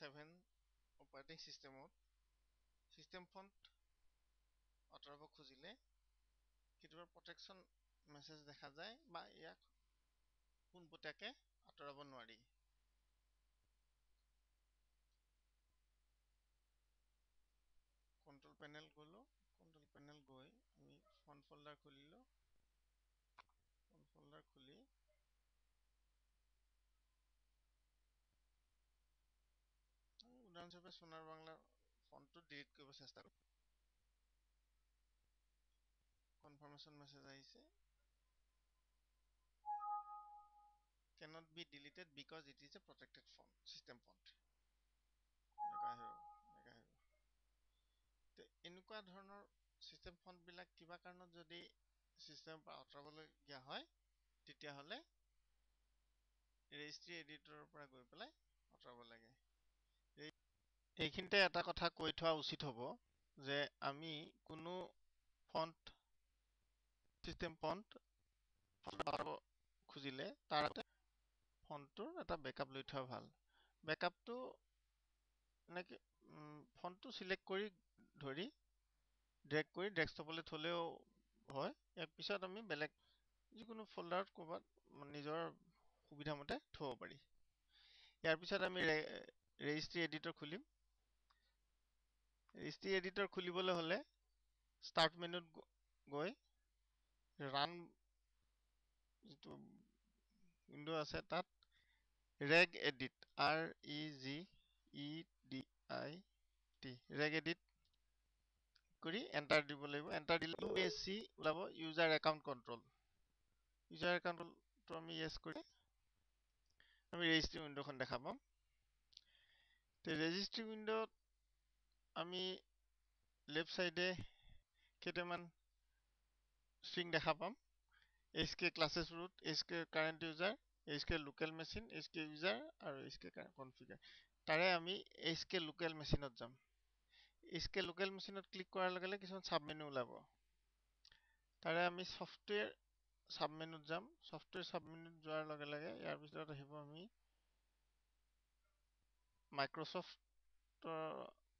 7 operating চিষ্টেমত system font আঁতৰাব খুজিলে কেতিয়াবা প্ৰটেকশ্যন মেছেজ দেখা যায় বা ইয়াক পোনপটীয়াকৈ আঁতৰাব নোৱাৰি। কণ্ট্ৰল পেনেল গ'লোঁ, কণ্ট্ৰল পেনেল গৈ আমি ফণ্ট ফল্ডাৰ খুলিলোঁ। ফণ্ট ফল্ডাৰ খুলি আমি উদাহৰণস্বৰূপে সোণাৰ বাংলা ফণ্টটো ডিলিট কৰিব চেষ্টা কৰিম। কনফাৰ্মেশ্যন মেছেজ আহিছে, cannot be deleted because it is a protected font, system font। এনেকুৱা আহিব, এনেকুৱা আহিব। তো এনেকুৱা ধৰণৰ চিষ্টেম ফণ্টবিলাক কিবা কাৰণত যদি চিষ্টেমৰ পৰা আঁতৰাবলগীয়া হয়, তেতিয়াহ'লে ৰেজিষ্ট্ৰি এডিটৰৰ পৰা গৈ পেলাই আঁতৰাব লাগে। এইখিনিতে এটা কথা কৈ থোৱা উচিত হ'ব যে আমি কোনো ফণ্ট, চিষ্টেম ফণ্ট আঁতৰাব খুজিলে তাৰ আগতে ফণ্টটোৰ এটা বেকআপ লৈ থোৱা ভাল। বেকআপটো এনেকৈ ফণ্টটো চিলেক্ট কৰি ধৰি ড্ৰেগ কৰি ডেস্কটপলৈ থ'লেও হয়। ইয়াৰ পিছত আমি বেলেগ যিকোনো ফল্ডাৰত ক'ৰবাত নিজৰ সুবিধামতে থ'ব পাৰি। ইয়াৰ পিছত আমি ৰেজিষ্ট্ৰি এডিটৰ খুলিম। ৰেজিষ্ট্ৰি এডিটৰ খুলিবলৈ হ'লে ষ্টাৰ্ট মেনুত গৈ ৰান যিটো উইণ্ড' আছে তাত reg edit, R E G E D I T, reg edit কৰি এণ্টাৰ দিব লাগিব। এণ্টাৰ দিলে ইউ এ চি ওলাব, user account control. User account কণ্ট্ৰলটো আমি য়েছ কৰি আমি ৰেজিষ্ট্ৰি উইণ্ড'খন দেখা পাম। ৰেজিষ্ট্ৰি উইণ্ড'ত আমি লেফ্ট চাইডে কেইটামান ষ্ট্ৰিং দেখা পাম। H K classes root, H K current user, H K local machine, H K user আৰু এইচ কে কনফিগাৰ। তাৰে আমি এইচ কে লোকেল মেচিনত যাম। এইচ কে লোকেল মেচিনত ক্লিক কৰাৰ লগে লগে কিছুমান চাব মেনু ওলাব। তাৰে আমি ছফ্টৱেৰ চাব মেনুত যাম। ছফ্টৱেৰ চাব মেনুত যোৱাৰ লগে লগে ইয়াৰ ভিতৰত আহিব আমি মাইক্ৰ'ছফ্টৰ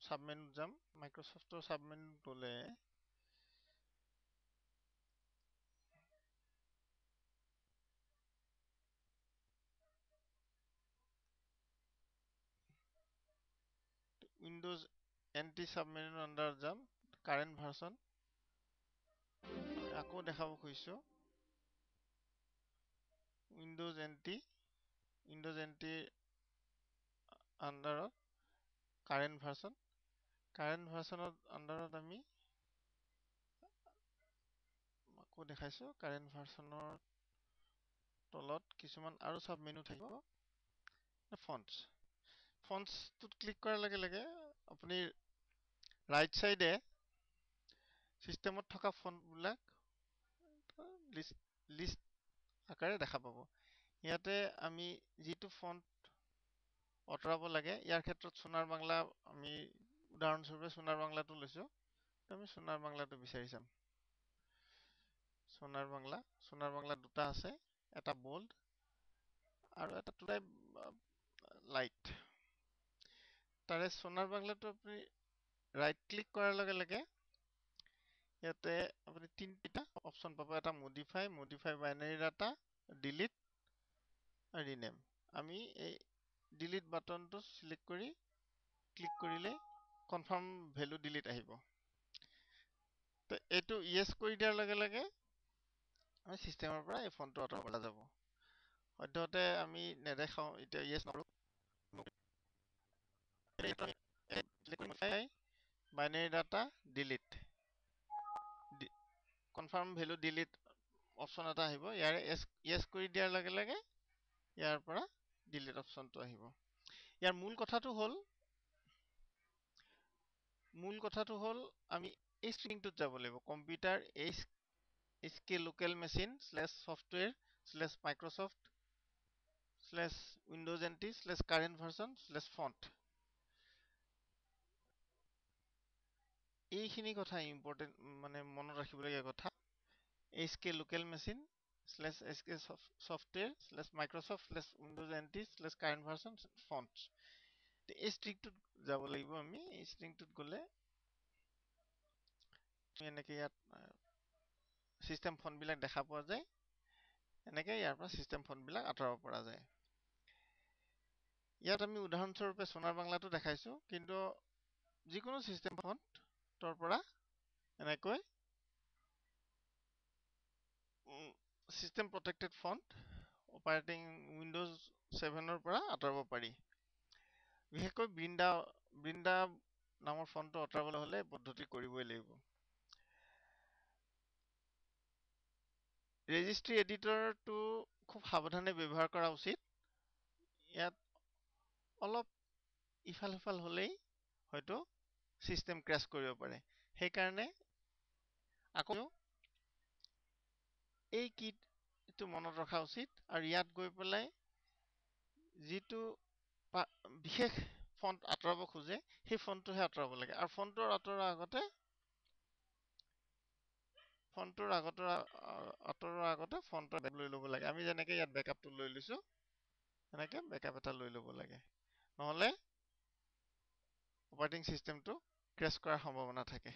চাব মেনুত যাম। মাইক্ৰ'ছফ্টৰ চাব মেনুত গ'লে উইণ্ড'জ এন টি চাব মেনুৰ আণ্ডাৰত যাম, কাৰেণ্ট ভাৰ্চন আকৌ দেখাব খুজিছোঁ। Windows N T, windows N টিৰ আণ্ডাৰত কাৰেণ্ট ভাৰ্চন, কাৰেণ্ট ভাৰ্চনৰ আণ্ডাৰত আমি আকৌ দেখাইছোঁ। কাৰেণ্ট ভাৰ্চনৰ তলত কিছুমান আৰু চাব মেনু থাকিব। ফণ্টছ, ফণ্টছটোত ক্লিক কৰাৰ লগে লগে আপুনি ৰাইট চাইডে চিষ্টেমত থকা ফণ্টবিলাক লিষ্ট আকাৰে দেখা পাব। ইয়াতে আমি যিটো ফণ্ট আঁতৰাব লাগে, ইয়াৰ ক্ষেত্ৰত সোণাৰ বাংলা, আমি উদাহৰণস্বৰূপে সোণাৰ বাংলাটো লৈছোঁ, আমি সোণাৰ বাংলাটো বিচাৰি চাম। সোণাৰ বাংলা, সোণাৰ বাংলা দুটা আছে, এটা বল্ড আৰু এটা টাইপ লাইট। তাৰে সোণাৰ বাংলাটো আপুনি ৰাইট ক্লিক কৰাৰ লগে লগে ইয়াতে আপুনি তিনিটা অপশ্যন পাব, এটা modify, modify binary data, delete আৰু ৰিনেম। আমি এই ডিলিট বাটনটো চিলেক্ট কৰি ক্লিক কৰিলে কনফাৰ্ম ভেলু ডিলিট আহিব। তো এইটো য়েছ কৰি দিয়াৰ লগে লগে আমি চিষ্টেমৰ পৰা এই ফোনটো আঁতৰাব পৰা যাব। সদ্যহতে আমি নেদেখাওঁ, এতিয়া য়েছ নকৰোঁ। Binary data delete, confirm value delete option এটা আহিব। ইয়াৰে য়েছ কৰি দিয়াৰ লগে লগে ইয়াৰ পৰা ডিলিট অপশ্যনটো আহিব। ইয়াৰ মূল কথাটো হ'ল আমি এই ষ্ট্ৰিংটোত যাব লাগিব। Computer H K local machine slash software slash Microsoft slash Windows N T slash current version slash font. এইখিনি কথা ইম্পৰ্টেণ্ট, মানে মনত ৰাখিবলগীয়া কথা। H K local machine slash H K software slash Microsoft slash Windows N T slash current version fonts. এই ষ্ট্ৰিংটোত যাব লাগিব আমি। এই ষ্ট্ৰিংটোত গ'লে এনেকৈ ইয়াত ছিষ্টেম ফণ্টবিলাক দেখা পোৱা যায়। এনেকৈ ইয়াৰ পৰা ছিষ্টেম ফণ্টবিলাক আঁতৰাব পৰা যায়। ইয়াত আমি উদাহৰণস্বৰূপে সোণাৰ বাংলাটো দেখাইছোঁ, কিন্তু যিকোনো ছিষ্টেম ফণ্টৰ পৰা এনেকৈ system protected font operating Windows 7ৰ পৰা আঁতৰাব পাৰি। বিশেষকৈ বৃন্দা নামৰ ফণ্টটো আঁতৰাবলৈ হ'লে পদ্ধতি কৰিবই লাগিব। ৰেজিষ্ট্ৰি এডিটৰটো খুব সাৱধানে ব্যৱহাৰ কৰা উচিত। ইয়াত অলপ ইফাল সিফাল হ'লেই হয়তো ছিষ্টেম ক্ৰেছ কৰিব পাৰে। সেইকাৰণে আকৌ এই কিটো মনত ৰখা উচিত আৰু ইয়াত গৈ পেলাই যিটো বিশেষ ফণ্ট আঁতৰাব খোজে সেই ফণ্টটোহে আঁতৰাব লাগে। আৰু ফণ্টটোৰ আঁতৰোৱাৰ আগতে আঁতৰোৱাৰ আগতে ফণ্টৰ লৈ ল'ব লাগে। আমি যেনেকৈ ইয়াত বেকআপটো লৈ লৈছোঁ, এনেকৈ বেকআপ এটা লৈ ল'ব লাগে, নহ'লে অপাৰেটিং ছিষ্টেমটো ক্ৰেছ কৰাৰ সম্ভাৱনা থাকে।